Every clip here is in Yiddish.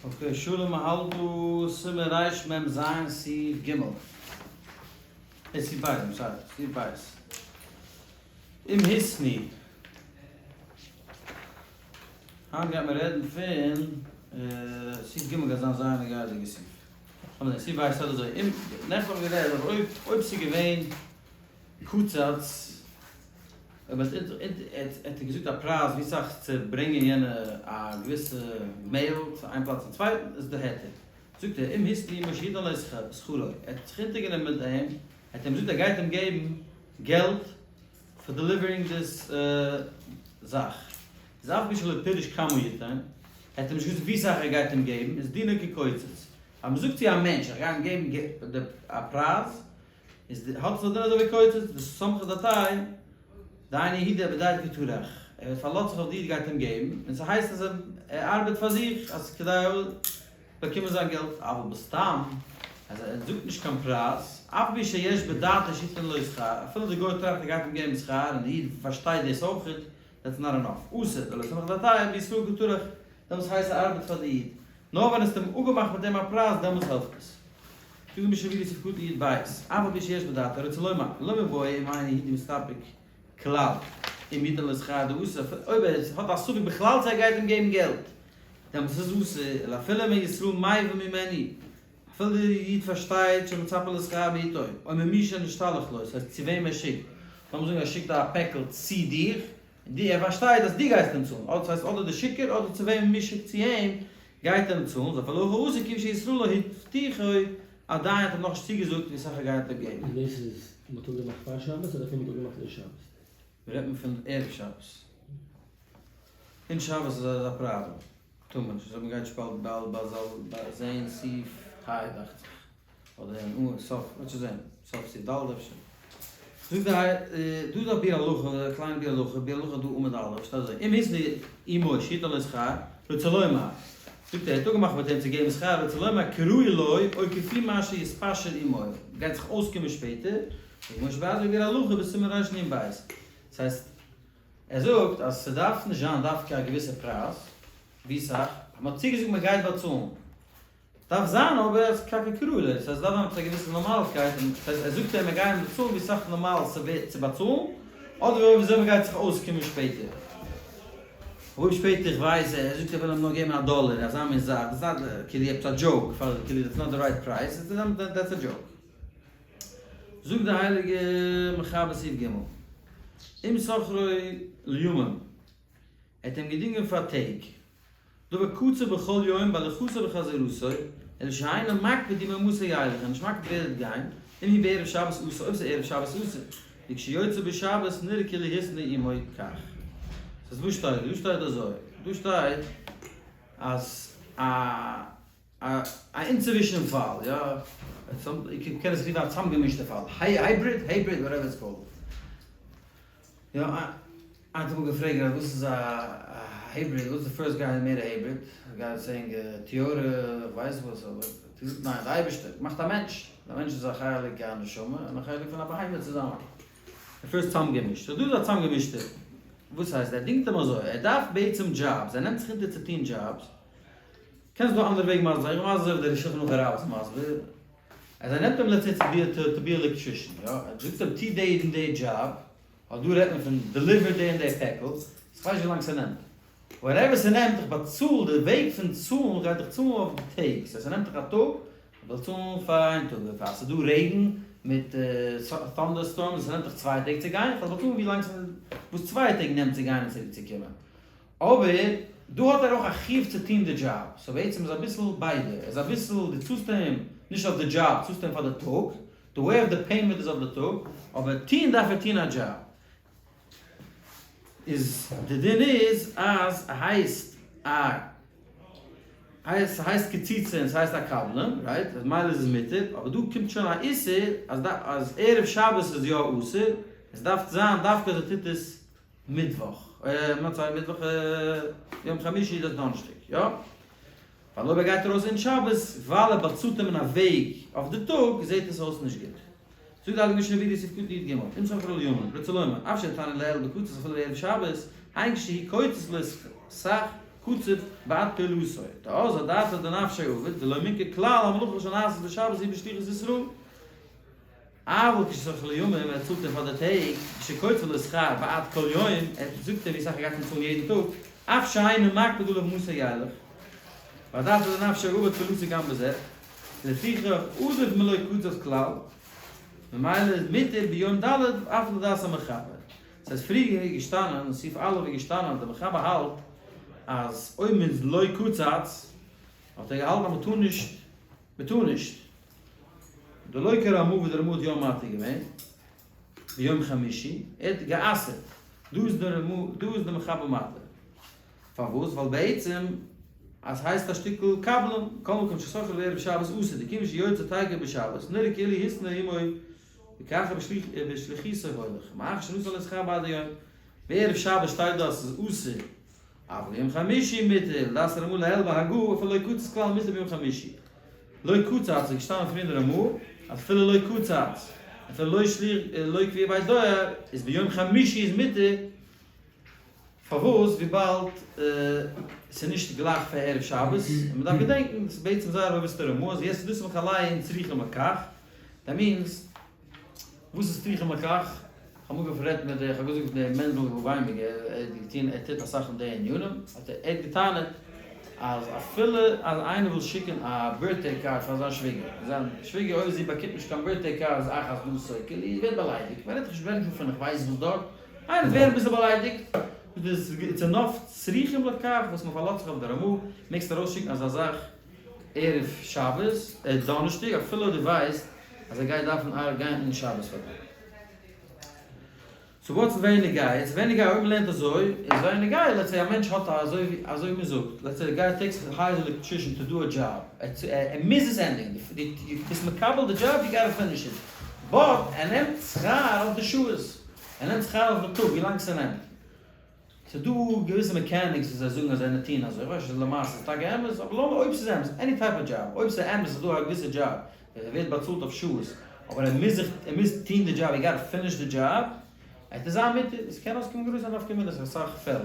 Okay, שלום מ'האלט דא סימן רמ"ז סעיף ג'. אה, סעיף ב', I'm sorry, סעיף ב'. אם התנו. היינט גייט מען רעדן פון סעיף ג' גייט זיין זייער נוגע'דיגע סעיף. לאמיר זען, סעיף ב' שטייט אזוי, אם, נעכטן האבן מיר גערעדט אז אויב אויב ס'איז געווען קצץ, אויב האט האט ער געזאגט א פרייז ווי סאך צו ברענגען יענע א געוויסע מעיל צו איין פלאץ צום צווייטן איז די היתר. זאגט ער אם התנה עמו שיתן לו שכרו, ער האט זיך אונטערגענומען מיט אים, ער האט אים געזאגט ער גייט אים געבן געלט פאר delivering this זאך, איז אף על פי שלא פירש כמה יתן, ער האט אים נישט געזאגט ווי סאך ער גייט אים געבן, איז דינו כקוצץ. אז מען זאגט צו א מענטש איך גיי אים געבן א פרייז, איז די האט עס א דין אזוי ווי קוצץ, דסמכא דעתיה, דהיינו הוא דעבידיה קא טרח, ער פארלאזט זיך אויף די איד גייט אים געבן, און ס'הייסט אז ער ארבעט פאר זיך אז כדי ער זאל באקומען זיין געלט, אבל בסתם אז ער זאגט נישט קיין פרייז, אף על פי שיש בדעתו שיתן לו שכר, אפילו די גוי טראכט ער גייט אים געבן שכר און די איד פארשטייט דאס אויכעט, that's not enough, אסור, דלא סמך דעתיה בישראל קא טרח, דעמאלטס הייסט ער ארבעט פאר די איד, נאר ווען האסט אים אפגעמאכט מיט אים א פרייז דעמאלטס העלפט עס. זאגט די משנה ברורה סעיף קטן י"ב, אף על פי שיש בדעתו רוצה לומר, לא מיבעיא אם אינו היהודי מסתפק כלל, אם יתן לו שכר דאסור, אויב ער האט א ספק בכלל צו ער גייט אים געבן געלט, דעמאלטס איז אסור, אלא אפילו אם ישראל מבין ממנו, אפילו דער איד פארשטייט שמצפה לשכר מאיתו, או ממי שנשתלח לו, ס'הייסט צו וועם ער שיקט, לאמיר זאגן ער שיקט א פעקל צו דיר, און דו, ער פארשטייט אז דו גייסט אים צאלן, אדער ס'הייסט אדער דער שיקער אדער צו וועמען מיר שיקט צו אים, גייט אים צאלן, זאל פאר להכעיס אסור כיוון שישראל לא הבטיחו, עדיין האט אים נאכנישט צוגעזאגט ווי סאך ער גייט אים געבן. און דאס איז מ'האט אפגעמאכט פאר שבת אדער פון מ'האט אפגעמאכט אין שבת? רעדט מען פון ערב שבת. אין שבת איז א פראבלעם. טאר מען נישט. אזוי מ'גייט שפאלט באלד ביי זעהן סעיף ה' דאכט זיך. אדער אין סוף, וועט שוין זעהן, סוף סעיף ד' אפשר. זאגט די ה', דא איז א ביאור הלכה, א קליינע ביאור הלכה, ביאור הלכה דא עמוד א', שטייט אזוי, אם התנה עמו שיתן לו שכר, רוצה לומר, זאגט ער, ער האט אפגעמאכט מיט אים צו געבן שכר, רוצה לומר כראוי לו, או כפי מה שיתפשר עמו, גייט זיך אויסקומען שפעטער, כמו שבאתי בביאור הלכה בסימן רנ"ב. דאס הייסט, ער זאגט אז ס'דארף נישט זיין דווקא א געוויסע פרייז, ווי סאך, אז מ'האט צוגעזאגט מ'גייט באצאלן, דארף זיין אבער אז קאקע קראלע, ס'הייסט עס דארף זיין עפעס א געוויסע נארמאלקייט, און ס'הייסט ער זאגט אים מיר גייען באצאלן ווי סאך נארמאל ס'ווערט צו באצאלן, אדער ווי אזוי מ'גייט זיך אויסקומען שפעטער. אויב שפעטער איך ווייס ער זאגט ער וויל אים נאר געבן א דאלער, אזא מין זאך, דאס איז כאילו עפעס א joke, פאר כאילו that's not the right price, that's a joke. זאגט די הייליגע מחבר סעיף ג', אם שכרו לימים, ער האט אים געדינגען פאר טעג, דבר קצר בכל יום בהליכתו ובחזרתו, אלא שאינו מקפיד אימתי ילך, ער איז נישט מקפיד ווער וועט גיין, אם הוא בערב שבת אסור, אויב ס'איז ערב שבת אסור, וכשיוצא בשבת נראה כאילו התנה עמו כך. ס'איז וואס שטייט דא? דא שטייט אזוי, דא שטייט אז א א אינצווישן פאל, יא, איך קען עס רופן א צאמגעמישטע פאל, hybrid, hybrid, whatever it's called. יא, איינער האט אמאל געפרעגט וואס איז א hybrid, וואס איז די first guy made a hybrid, א guy saying תיאורע, איך ווייס וואס, אבער האט געזאגט ניין, די אייבערשטער מאכט א מענטש, די מענטש איז א חלק א נשמה און א חלק פון א בהמה צוזאמען, די first צאמגעמישט, so דא איז א צאמגעמישטע, וואס הייסט ער דינגט אים אזוי, ער דארף בעצם דזשאבס, ער נעמט זיך אונטער צו טון דזשאבס, קענסט דא אנדערע וועגן מסביר זיין, איך בין מסביר אזוי ווי דער שולחן ערוך הרב איז מסביר, אז ער נעמט אים let's say צו be to be electrician, יא, ער זאגט אים טו די און די דזשאב, אבער דא רעדט מען פון deliver די און די פעקל, איך ווייס נישט ווילאנג ס'נעמט. whatever ס'נעמט, איך באצאל, די וועג פון צאלן גייט דיך צאלן אויף די טעג, so ס'נעמט דיך א טאג, איך וועל צאלן פאר איין טאג, און פאר ס'דא רעגן מיט thunderstorms, ס'נעמט דיך צוויי טעג צו גיין, איך וועל באצאלן ווילאנג וואס צוויי טעג נעמט צו גיין און צוריק צו קומען. אבער דא האט ער אויך א חיוב צו טון די דזשאב, so בעצם איז אביסל ביידע, ער איז אביסל, דו צאלסט אים נישט אויף די דזשאב, צאלסט אים פאר די טאג, די way of the payment איז אויף די טאג, אבער טוהן דארף ער טוהן א דזשאב. איז די דין איז אז הייסט א הייסט ס'הייסט קציצה און ס'הייסט א קבלן, right? אז מילא איז עס מותר, אבער דא קומט שוין א איסור אז אז ערב שבת איז יא אסור, עס דארף זיין דווקא אז ער טוט עס מיטוואך, sorry מיטוואך יום חמישי דאס דאנערשטאג, יא? ווייל אויב ער גייט ארויס אין שבת ווייל ער באצאלט אים אין א וועג אויף די טאג זעט עס אויס נישט גוט. זאגט די הייליגע משנה ברורה סעיף קטן י"ג, אם שכרו לימים, רוצה לומר, אף שנתנו לעיל בקצוץ אפילו בערב שבת, הן כשהוא קוצץ לו סך. קצב בעד פעולתו, דאז אדעתא דנפשיה עביד, דלא מינכר כלל המלאכה שנעשית בשבת היא בשליחות ישראל. אבל כששוכרו לימים, ער צאלט אים פאר די טעג, כשקוצב לו שכר בעד כל יום, ער זאגט אים ווי סאך ער גייט אים צאלן יעדן טאג, אף שאינו מקפיד עליו מתי ילך, ואדעתא דנפשיה עביד פעולתו גם בזה, לפיכך עדיף מלא קצב כלל, ממילא איז מותר ביום ד' אף לדעת המחבר. ס'איז פריער געשטאנען, אין סעיף א' איז געשטאנען אז דער מחבר האלט אז אויב מ'איז לא קצץ, האט ער געהאלטן אז מ'טאר נישט, מ'טאר נישט. דלא כרמ"א ווי דער רמ"א האט יא מתיר געווען ביום חמישי, ער האט גע'אסר'ט, דא איז דער רמ"א, דא איז דער מחבר מתיר. פארוואס? ווייל בעצם אז הייסט א שטיקל קבלן, כל מקום ששוכרו לערב שבת אסור, דכיון שיוצא תיכף בשבת, נראה כאילו התנה עמו וככה בשליחותו הולך, מאחר שנתן לו שכר בעד היום, בערב שבת שטייט דא אז ס'איז אסור, אבל ביום חמישי מותר, לדעת הרמ"א לעיל בהגהה, אפילו לא קצץ כלל מותר ביום חמישי. לא קצץ איז געשטאנען פריער אין די רמ"א, אפילו לא קצץ, אפילו לא שליח לא קביע בית דואר, איז ביום חמישי איז מותר, פארוואס? וויבאלד ס'איז נישט גלייך פאר ערב שבת, און מ'דארף געדענקן, ס'איז בעצם זייער א באוואוסטע רמ"א, אז יש סעודתן מחללין צריכים לכך, that means, וואס איז צריכים לכך? כ'האב אמאל גערעדט מיט די, כ'האב געזאגט די מענדל וויינבערגער, ער האט געטון, ער טוט אסאך אין די ענינים, האט ער האט געטענה'ט אז אפילו אז איינער וויל שיקן א birthday card פאר זיין שוויגער, און זיין שוויגער אויב זי באקומט נישט קיין birthday card איז אחת דתו, כאילו זי ווערט באליידיגט, מען רעדט נישט נישט פון איך ווייס וואס דארט, איינער וועט ווערן אביסל באליידיגט, איטס ענאף צריכים לכך וואס מען פארלאזט זיך אויף די רמ"א, מעגסט ארויסשיקן אזא זאך ערב שבת, דאנערשטאג, אפילו דו ווייסט אז ער גייט דארפן גיין אין שבת פאר דעם. so what's ווען נוגע? איז ווען נוגע אויב מ'לערנט אזוי, איז ווען נוגע let's say א מענטש האט א אזוי ווי אזוי ווי מ'זאגט, let's say א guy takes hires electrician to do a job, ער מוז עס ענדיגן, דו ביסט מקבל די דזשאב you gotta finish it, but ער נעמט שכר אויף די שעות, ער נעמט שכר אויף די טאג ווי לאנג ס'נעמט. ס'איז דא געוויסע mechanics וואס זיי זאגן אז זיי טוען אזוי, איך ווייס נישט צו למעשה איז טאקע אמת, אבער לאמיר אויב ס'איז אמת, any type of job, אויב ס'איז אמת איז דא א געוויסע דזשאב ווען ער ווערט באצאלט אויף שעות, אבער ער מוז זיך, ער מוז טון די דזשאב, he gotta finish די דזשאב, עט עס זיין מותר, עס קען אויסקומען גרויסע נפקא מינות אין אסאך פעלער.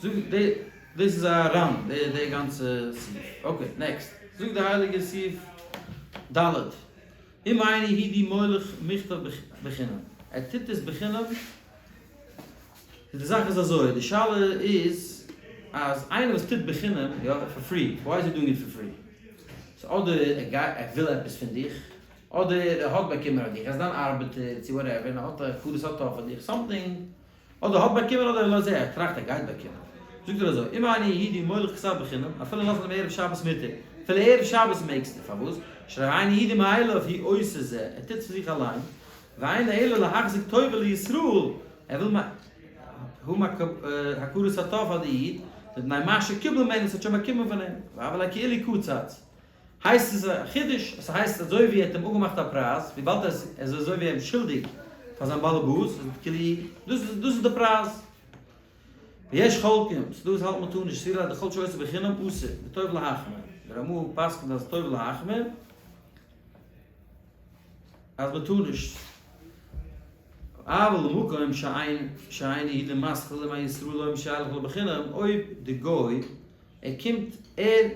זאג, די, דאס איז א רמ די, די גאנצע סעיף. okay, next. זאגט די הייליגע סעיף ד'. אם אינו יהודי מולך מכתב בחינם, ער טוט עס בחינם, די זאך איז אזוי, די שאלה איז אז איינער וואס טוט בחינם, יא, for free, why is he doing it for free? סאו אדער ער גייט, ער וויל עפעס פון דיך, אדער ער האט באקומען אויף דיך, ער איז דיין ארבעטער צו whatever, און ער האט א הכרת הטוב פאר דיך, something. אדער האט באקומען אדער לא זה, ער טראכט ער גייט באקומען. זאגט ער אזוי, אם אינו יהודי מולך כתב בחינם, אפילו נתן לו מערב שבת מותר, אפילו ערב שבת מעגסטו, פארוואס? שהרי אינו יהודי מאליו הוא עושה זה, ער טוט פון זיך אליין, ואינו אלא להחזיק טובה לישראל, ער וויל הכרת הטוב פאר די איד, מפני מה שקיבל ממנו, ס'האט שוין באקומען פון אים, והוה ליה כאילו קצץ. הייסט עס א חידוש, עס הייסט אזוי ווי ער האט אים אפגעמאכט א פרייז, וויבאלד ער איז אזוי ווי אים שולדיג פאר זיין באלעבאס, איז כאילו דאס איז דאס איז די פרייז. ויש חולקים, ס'דא וואס האלטן מ'טאר נישט, סבירא ליה דכל שעושה בחינם אסור, וטוב להחמיר, דער רמ"א פסק'נט אז טוב להחמיר, אז מ'טאר נישט. אבל במקום שאין שאין יהודי מתחיל עם הישראל לומר שילך לו בחינם, אויב די גוי ער קומט ער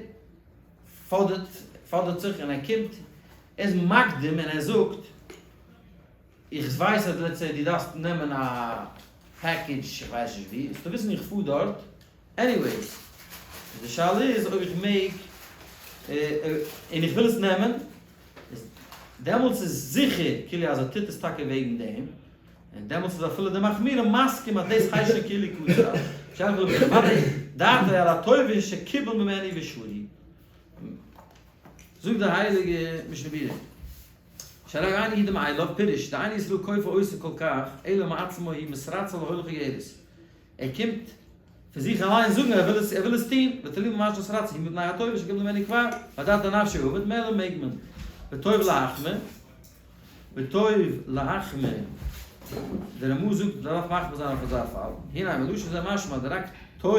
פאדערט פאדערט זיך און ער קומט ער איז מקדים און ער זאגט איך ווייס אז let's say דו דארפסט נעמען א package איך ווייס נישט ווי זאלסטו וויסן איך פאר דארט anyways די שאלה איז אויב איך מעג און איך וויל עס נעמען איז דעמאלטס איז זיכער כאילו אז ער טוט עס טאקע וועגן דעם און דעמאלטס איז אפילו די מחמירים מסכים אז דאס הייסט שוין כאילו קצב, שייך לבדי דעתו על הטובה שקיבל ממני ושרי. זאגט דער הייליגע משנה ברורה, שהרי אינו יהודי מאליו, פירוש, דאין ישראל כופה אותו כל כך, אלא מעצמו הוא מתרצה להוליך איגרת. ער קומט פון זיך אליין זאגן ער וויל עס, ער וויל עס טון, ותלוי במה שנתרצה הוא מפני הטובה שקיבל ממנו כבר, ואדעתא דנפשיה עביד, מילא מעג מען. וטוב להחמיר. וטוב להחמיר, דער רמ"א זאגט מען דארף מחמיר זיין אויף אזא פאל, הנה מלשון זה משמע דרק טוב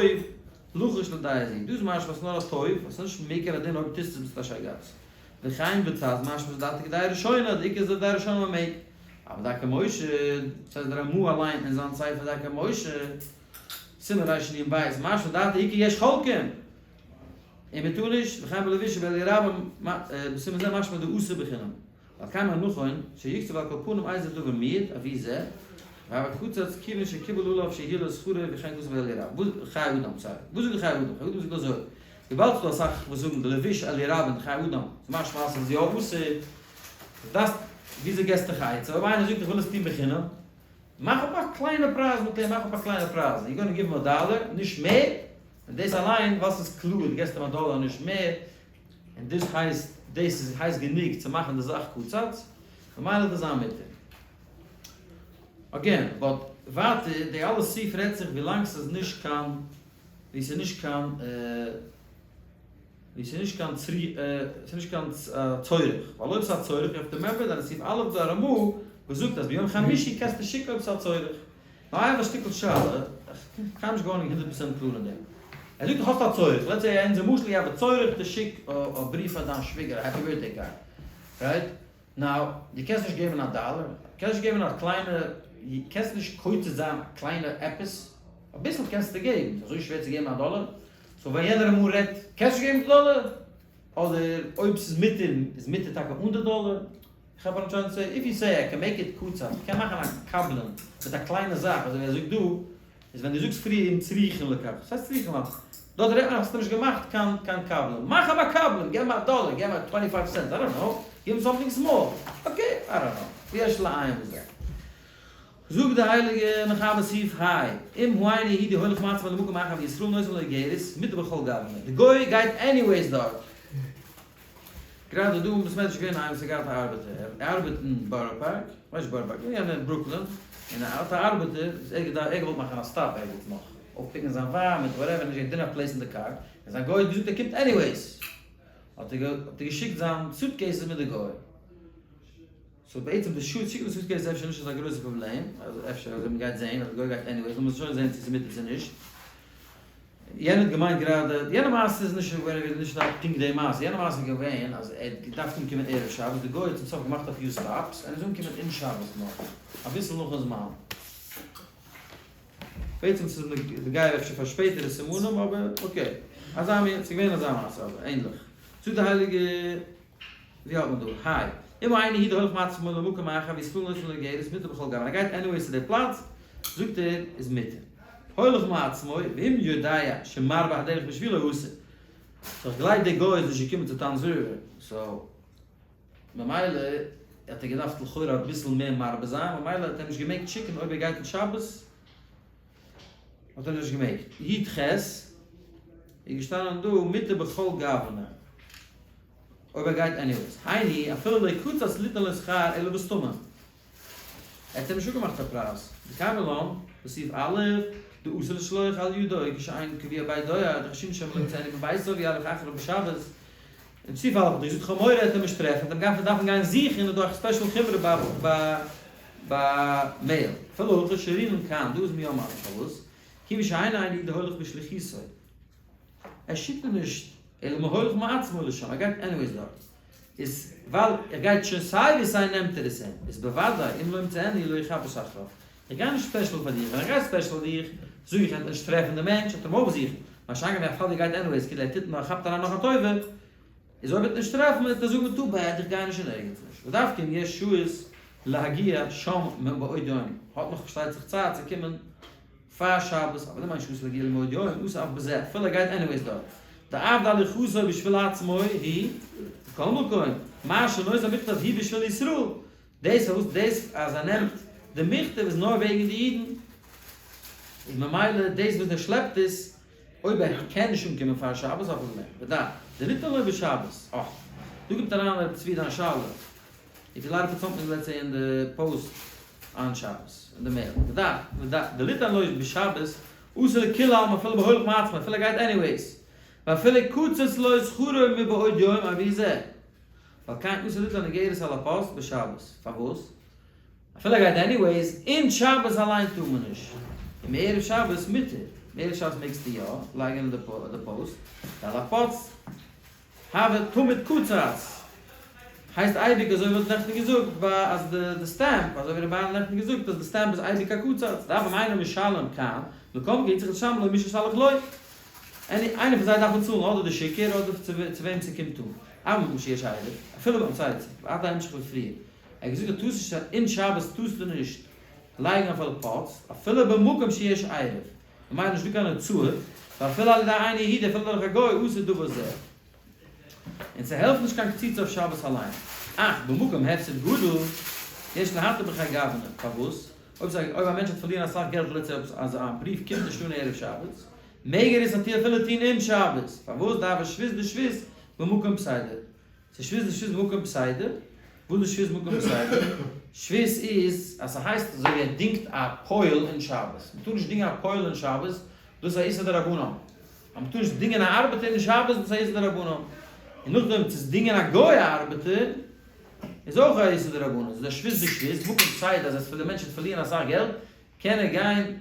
לחוש לדעה זו, דא איז משמע אז נאר א טוב, אז ס'איז נישט מעיקר הדין אויב טוסט עס ביסטו א שייגעץ, וכן בט"ז משמע שדעתו כדעה ראשונה, די עיקר איז די דעה ראשונה מען מעג, אבער דרכי משה, דאס הייסט דער רמ"א אליין אין זיין ספר דרכי משה. סימן רנ"ב, משמע דאיכא יש חולקים, און מען טאר נישט, וכן בלבוש שבאליה רבה, בסימן זה משמע דאסור בחינם. ועל כן הנכון שיקצוב על כל פנים איזה דבר מיעוט אבי זה, והוה קצץ כיוון שקיבל עליו שיהיה לו שכרו וכן כתוב באליה רבה, חיי אדם, sorry, וואס זאגט די חיי אדם? חיי אדם זאגט אזוי, וויבאלד ס'דא אסאך וואס זאגן די לבוש אליה רבה און די חיי אדם, איז משמע אז ס'איז יא אסור, דארפסט, וויאזוי געסטו דיך א עצה? אויב איינער זאגט איך וויל עס טון בחינם, מאך אפ א קליינע פרייז מיט אים, מאך אפ א קליינע פרייז, you gonna give אים א דאלער, נישט מער, און דאס אליין ווייל ס'איז קלאר, דו געסט אים א דאלער נישט מער, און דאס הייסט, דאס איז הייסט גענוג צו מאכן די זאך קצץ, ממילא וועט עס זיין מותר. Again, but ווייטער, די אלע סעיף רעדט זיך ווילאנג ס'איז נישט קיין, ווי ס'איז נישט קיין, ווי ס'איז נישט קיין צרי, ס'איז נישט קיין צורך, ווייל אויב ס'איז א צורך, you have to remember that סעיף א' דא א רמ"א וואס זאגט אז ביום חמישי קענסטו שיקן אויב ס'איז א צורך. נאר איין שטיקל שאלה, איך קען נישט גארנישט הונדערט פראצענט קלאר אין דעם. ער זאגט דו האסט א צורך, let's say אונזער משל איך האב א צורך דו שיק א בריוו פאר דיין שוויגער א happy birthday card, right? Now, דו קענסט נישט געבן א דאלער, קענסט נישט געבן א קליינע, קענסט נישט קוצץ זיין א קליינע עפעס, אביסל קענסטו געבן, ס'איז אזוי שווער צו געבן א דאלער? So ווען יענער אמאל רעדט, קענסט נישט געבן די דאלער? אדער אויב ס'איז מותר, איז מותר טאקע אן די דאלער? איך האב אנטשיידענט צו if you say I can make it קצץ, איך קען מאכן א קבלן מיט א קליינע זאך, אזוי ווי ער זאגט דא, איז ווען דו זאגסט פריער אם צריכין לכך, וואס הייסט צריכין לכך? דארט רעדט מען האסטו נישט געמאכט קיין קיין קבלן, מאך אים א קבלן, געב אים א דאלער, געב אים א twenty five cent, I don't know, give אים something small, okay, I don't know, ויש לעיין בזה. זאגט די הייליגע מחבר סעיף ה, אם הוא אינו יהודי הולך מעצמו למקום אחר וישראל נותן לו איגרת, מותר בכל גוונא, די גוי גייט anyways דארט. גראדע דא אין בית מדרש איז געווען איינער וואס האט געהאט א ארבעטער, ער ארבעט אין בארא פארק, כ'ווייס נישט בארא פארק, אין יענע ברוקלין, און ער האט א ארבעטער וואס ער האט געוואלט מאכן א stop ערגעץ נאך, אויפפיקן זיין ווייב מיט whatever, נישט געהאט דינאף place אין די קאר, און זיין גוי האט געזאגט ער קומט anyways, האט ער געשיקט זיין suitcases מיט די גוי. So בעצם די שיקן די suitcase איז אפשר נישט אזא גרויסע פראבלעם, אפשר אזוי מ'גייט זעהן אז די גוי גייט anyways, לאמיר שוין זעהן צו ס'איז מותר צו נישט. יענער האט געמיינט גראדע, יענע מעשה איז נישט געווען נישט פונקט די מעשה, יענע מעשה איז געווען אז ער האט געדארפט אנקומען ערב שבת, די גוי האט צום סוף געמאכט א few stops, און איז אנגעקומען אין שבת נאך, אביסל נאכן זמן. בעצם ס'איז נוגע אפשר פאר שפעטערע סימנים אבער okay, אזא מין, ס'איז געווען אזא מעשה אבער ענליך. זאגט די הייליגע. ווי האלט מען דא? היי. אם אינו יהודי הולך מעצמו למקום אחר וישראל נותנין לו איגרת מותר בכל גוונא. ער גייט anyways צו די פלאץ, זאגט ער, איז מותר. הולך מעצמו, ואם יודע שמרבה הדרך בשבילו אסור. So איך גלייב די גוי איז נישט געקומען צו Toms River, so ממילא האט ער געדארפט לכאורה אביסל מער מרבה זיין, ממילא האט ער נישט געמעגט שיקן אויב ער גייט אין שבת האט ער נישט געמעגט. י ח איז געשטאנען דא מותר בכל גוונא. אויב ער גייט anyways. היינו, אפילו לא קצץ ליתן לו שכר אלא בסתמא. ער האט אים נישט אפגעמאכט א פרייז. דקיימא לן, בסעיף א', דאסור לשלוח על ידו כשאין קבוע בית דואר, דחיישינן שמא לא ימצאנו בביתו וילך אחריו בשבת. אין סעיף א' האט ער געזאגט כ'האב מורא ער וועט אים נישט טרעפן, וועט אים דארפן גיין זוכן, איז דא א special חומרא ביי ביי mail. אפילו הכי שרינן כאן, דא איז מיר יא ממש פארוואס? כיוון שאין אינו הולך בשליחותו. ער שיקט אים נישט, אלא מהולך מעצמו לשם, ער גייט anyways דארט, איז ווייל ער גייט שוין סיי ווי סיי נעמט ער עס אים, איז בוודאי אם לא ימצאנו לא יחפש אחריו, איך גיי נישט special פאר דיך, ווען איך גיי special פאר דיך, זאג איך ער וועט נישט טרעפן די מענטש, וועט אים אויפזוכן, מה שאין כן ווען פאר דיר גייט anyways, כאילו ער טוט נאר, ער כאפט אריין נאך א טובה, איז אויב ער וועט נישט טרעפן וועט ער זאגן too bad איך גיי נישט אין ערגעץ נישט, ודווקא אם יש שהות להגיע שם מבעוד יום, האט נאך פארשטייט זיך צייט צו קומען פאר שבת, אבער אם אין שהות להגיע מבעוד יום, אסור אף בזה, אפילו ער גייט anyways דארט. דאף דהליכתו בשביל עצמו היא, מכל מקום, מה שנושא המכתב היא בשביל ישראל, דאס פארוואס דאס אז ער נעמט די מכתב איז נאר וועגן די אידן, איז ממילא דאס וואס ער שלעפט עס, אויב ער קען נישט אנקומען פאר שבת אויף דעם, ודע, דליתן לו בשבת, אה, דא קומט אריין רבי צבי דיין שאלה, if you like to put something let's say in the post on שבת, אין די mail, ודע, ודע, דליתן לו בשבת, אסור לכולי עלמא אפילו בהולך מעצמו, אפילו ער גייט anyways, ואפילו קצץ לו שכרו מבעוד יום אבי זה, ועל כן אסור ליתן איגרת על הפוסט בשבת, פארוואס? אפילו ער גייט anyways, אין שבת אליין טאר מען נישט, און מערב שבת מותר, מערב שבת מעגסטו יא לייגען אין די פאוסט, ועל הפוסט הוה תמיד קצץ. הייסט אייביג אזוי ווי מ'האט נעכטן געזאגט ביי אז די סטעמפ, אזוי ווי רבי אהרן האט נעכטן געזאגט אז די סטעמפ איז אייביג א קצץ, דאף אם אינו משלם כאן, לכל מקום צריך לשלם לו מי ששלח לו. עני איינער פון זיי דארף באצאלן אדער די שיקער אדער צו וועם ס'קומט אן. אבל במקום שיש עירוב, אפילו ביים צייט, ועד ההמשך ווי פריער. ער האט געזאגט אז טארסט נישט אין שבת טארסטו נישט לייגן אויף על פאסט אפילו במקום שיש עירוב, ממילא נישט דא קיין הוצאה, ואפילו על ידי אינו יהודי אפילו דורך א גוי אסור דבר זה. און ס'העלפט נישט קיין קציצה אויף שבת אליין. אך במקום הפסד גדול יש להתיר בכהאי גוונא. פארוואס? אויב אויב א מענטש האט פארלירן אסאך געלט let's say אז א בריוו קומט נישט אן ערב שבת, מעג ער עס אפילו טון אין שבת. פארוואס דהוי שבות דשבות במקום פסידא? ס'איז שבות דשבות במקום פסידא. וואס איז שבות במקום פסידא? שבות איז אז ס'הייסט אזוי ווי ער דינגט א פועל אין שבת. מ'טאר נישט דינגען א פועל אין שבת, דאס איז א איסור דרבנן. אז מ'טאר נישט דינגען א ארבעטער אין שבת, דאס איז א איסור דרבנן. און נאכדעם צו דינגען א גוי א ארבעטער, איז אויך א איסור דרבנן. ס'איז א שבות דשבות במקום פסידא אז דער מענטש וועט פארלירן אסאך געלט, קען ער גיין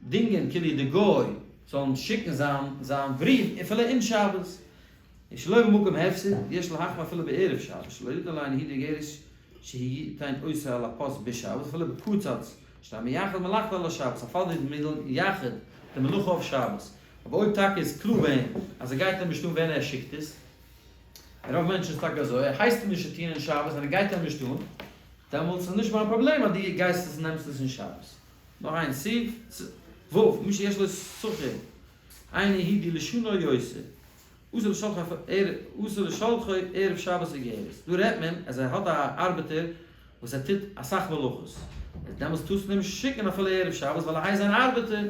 דינגען כאילו די גוי זאל אים שיקן זיין זיין בריוו אפילו אין שבת. ושלא במקום הפסד, יש להחמיר אפילו בערב שבת, שלא ידע לאינו יהודי איגרת שיתן אותה על הפוסט בשבת, אפילו בקצץ, שאתה מייחד מלאכתו על השבת, אפילו די מידל יחד די מלאכה אויף שבת. אבער אויב טאקע איז קלאר ביי אים אז ער גייט אים נישט אן ווען ער שיקט עס, און רוב מענטשן איז טאקע אזוי, ער הייסט אים נישט צו טון אין שבת און ער גייט אים נישט אן, דעמאלטס איז נישט מיין פראבלעם אז דו גייסט עס און נעמסט עס אין שבת. נאך איין סעיף, ו', מי שיש לו שכיר אינו יהודי לשנה יותר, אסור לשלחו ערב שבת איגרת. דא רעדט מען אז ער האט א ארבעטער וואס ער טוט אסאך מלאכות, איז דעמאלטס טארסטו אים נישט שיקן אפילו ערב שבת ווייל ער הייסט זיין ארבעטער.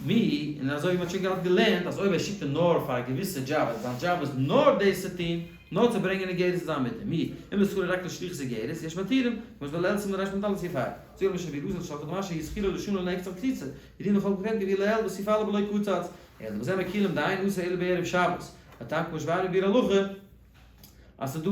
מי, און אזוי ווי מ'האט שוין געהאט געלערנט אז אויב ער שיקט אים נאר פאר א געוויסע דזשאב אז זיין דזשאב איז נאר דאס צו טון, נאר צו ברענגען איגרת צו זיין מוטער, מי, אם לשכרו רק לשליחות איגרת, יש מתירים, כמו שבלעיל סימן רמ ד סעיף ה, זאגט רבי משנה אסור לשלחו דמשמע שכרו לשנה נקצב קציצה, ידין לכל כרם כביעור לעיל וסעיף א בלא קצץ, אלא בזה מקילים דאין אסור אלא בערב שבת, והטעם כמו שבאנו בביאור הלכה, אז ס'איז דא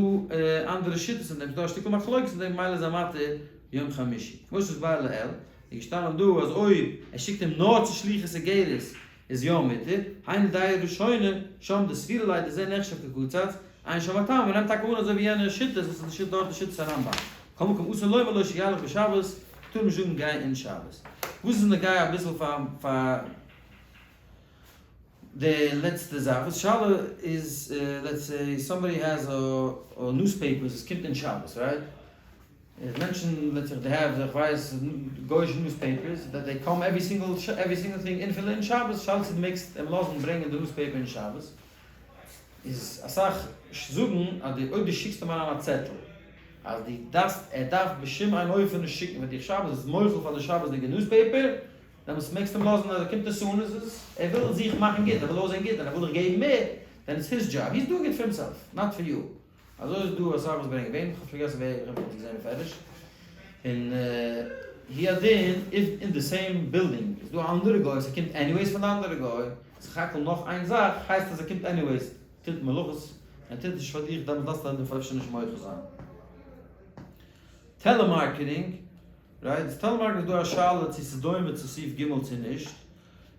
אנדערע שיטות אין דעם, ס'איז דא א שטיקל מחלוקת אין דעם ממילא איז א מתיר יום חמישי. כמו שהוסבר לעיל, איז געשטאנען דא אז אויב ער שיקט אים נאר צו שליחות איגרת איז יא מותר, היינו דעה ראשונה, שם דסבירא ליה דזה נחשב כקצץ, עיין שם הטעם, מ'נעמט טאקע אן אזוי ווי יענע שיטות וואס איז די שיטה דארט די שיטת הרמב ם. מכל מקום אסור לומר לו שילך בשבת, טאר נישט זאגן גיי אין שבת. וואס איז נוגע אביסל פאר פאר די לעצטע זאך וואס שאלה איז let's say somebody has a newspapers עס קומט אין שבת right? איז מענטשן let's say they have איך ווייס גוישע newspapers that they come every single every single thing אין אפילו אין שבת שאלה צו דו מעגסט אים לאזן ברענגען די newspaper אין שבת איז אסאך זאגן אז די אויב דו שיקסט אים אריין א צעטל אז דו דארפסט ער דארף בשום אין אופן נישט שיקן פאר דיך שבת איז מוחל פאר די שבת'דיגע newspaper דעמאלטס מעגסטו אים לאזן אז ער קומט עס אן איז עס ער וויל זיך מאכן גוט ער וויל אויסזען גוט און ער וויל דיך געבן מער then it's his job he's doing it for himself not for you אזוי איז דא אסאך וואס ברענגען וועם כ'האב פארגעסן ווער איך האב עס געזען בפירוש און הוא הדין if אין די same building איז דא א אנדערע גוי ס'קומט anyways פון די אנדערע גוי סך הכל נאך איין זאך הייסט אז ער קומט anyways טוט מלאכות ער טוט נישט פאר דיך דעמאלטס דארפסטו אים אפשר נישט מוחל זיין. telemarketing right איז telemarketing איז דא א שאלה צו ס'איז דומה צו סעיף ג' צו נישט,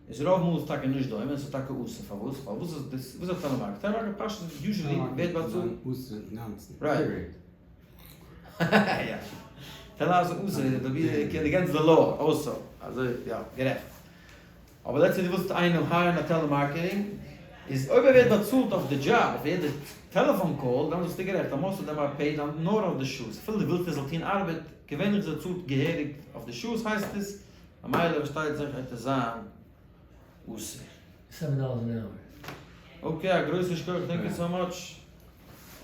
איז רוב מאל איז טאקע נישט דומה און ס'איז טאקע אסור, פארוואס? ווייל וואס איז דאס וואס איז א telemarketer? telemarketer פשט איז usually ווערט באצאלט. אסור אינגאנצן. right. יא. telemarketer איז אסור against the law also. אזוי יא גערעכט. אבער let's say דו ווילסט איינעם hire ן א telemarketing, איז אויב ער ווערט באצאלט אויף די דזשאב, אויף יעדע טעלעפאן call, דאן ביסטו גערעכט, אז most of them are paid נאר אויף די שעות, אפילו דו ווילסט ער זאל טון ארבעט, געווענליך איז ער צאלט געהעריג אויף די שעות הייסט עס, ממילא פארשטייט זיך וועט עס זיין אסור. $7 an hour. okay, א גרויסן שכוח, thank you so much.